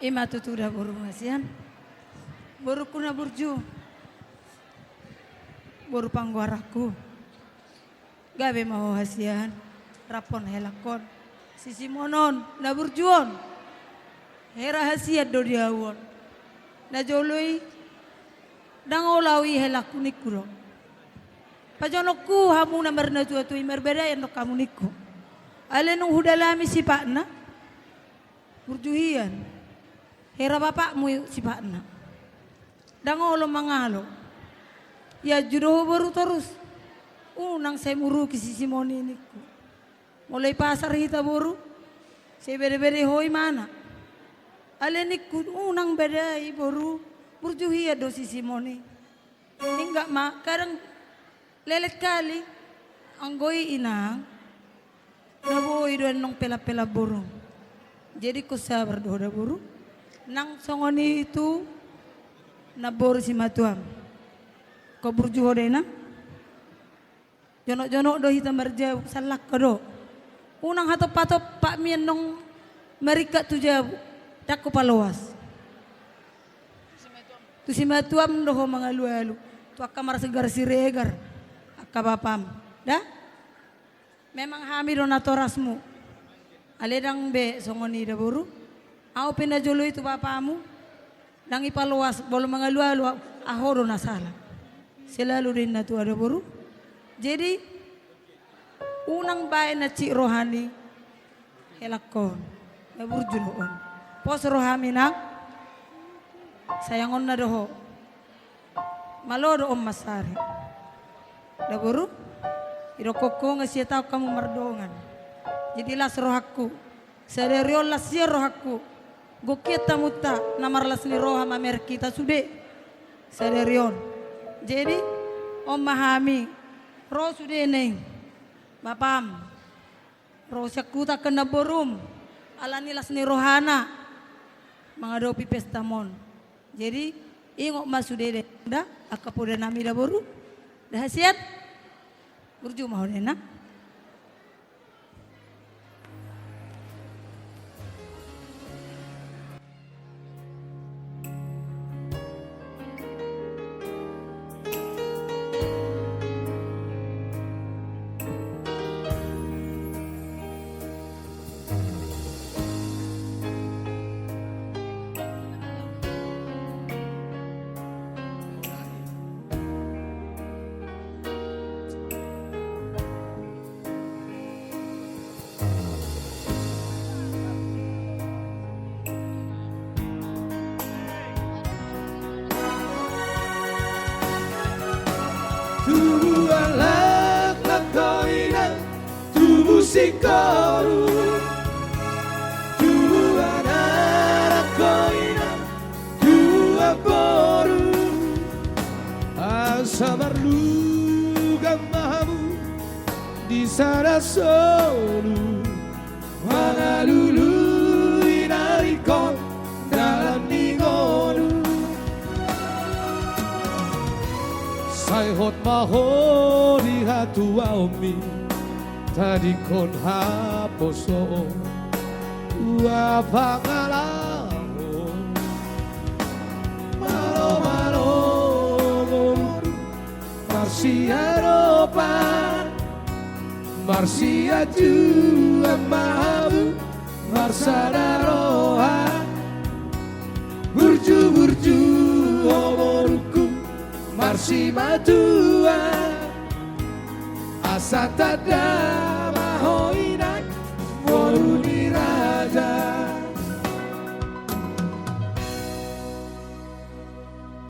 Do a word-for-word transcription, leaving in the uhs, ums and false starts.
I ma tutu da boru hasian. Borungku na burju. Boru panggoaranku. Gabe ma ho hasian. Rap on helangkon. Si Simon on, na burju on. Hera hasian do di ahu on. Na jolo i. Ndang olo ahu i helangku ningku do. Pajonokku hamu na marnatuatua i marbadai annon hamu ningku. Alai nunga hudalami sipatna. Burju hian. Hera bapakmu i sipatna. Ndang olo mangalo. Ianju do ho boru torus. Unang sai muruki si Simon i ningku. Molo i pasar hita boru. Sai badabada ho imana. Alai ningku unang badai boru. Burju hian do si Simon i. Ingat ma, kadang leleng hali, anggo i inang, na boi do annon pelan-pelan boru. Jadi ingkon sabar do ho da boru. Nang songon i tu, na boru simatuam. Ingkon burju ho da inang. Jonok-jonok do hita marjabu, sallangka do. Unang hatompa-tompa mi annon maringkat tu jabu. Ndang ho paloas. Tu simatuam do ho mangalualu. Tu angka marsegar Siregar. Angka bapam. Da? Memang hami do natorasmu. Alai ndang be songon i da boru. Ahu pe na jolo i tu bapamu. Ndang i paloas, molo mangalualu, ahu do na sala. Selalu do inna tu ahu da boru. Jadi, unang baen na cik roha ni helangkon. Na burju do on. Pos roham inang. Sayangonna do ho. Malo do on mansari. Da boru. Idokkon ho nga sia taon hamu mardongan. Jadi las rohangku. Sadari on las hian rohangku. Gok hian tamunta na marlas ni roha mamereng hita sude. Sadari on. Jadi, on ma hami. Ro sude naeng. Bapam. Ro sian huta angka namborum. Alani las ni rohana. Mangadopi pestam on. Jadi, ingot ma sude da. Angka poda nami da boru. Da hasian. Burju ma ho da inang. Tubuan laklak ho inang, tubu singkoru. Tubuan anak ho inang, tubuan boru. Asa marlungam ma hamu di sada solu. Mangalului na ringkot dalan ni ngolu. Sai hot ma ho di hatuaonmi, tadingkon haposoon tua pangalaho. Malo, malo, ngolu. Marsiadopan, marsiajuan ma hamu, marsada roha. Burju, burju, o borungku, marsimatua. Asa tanda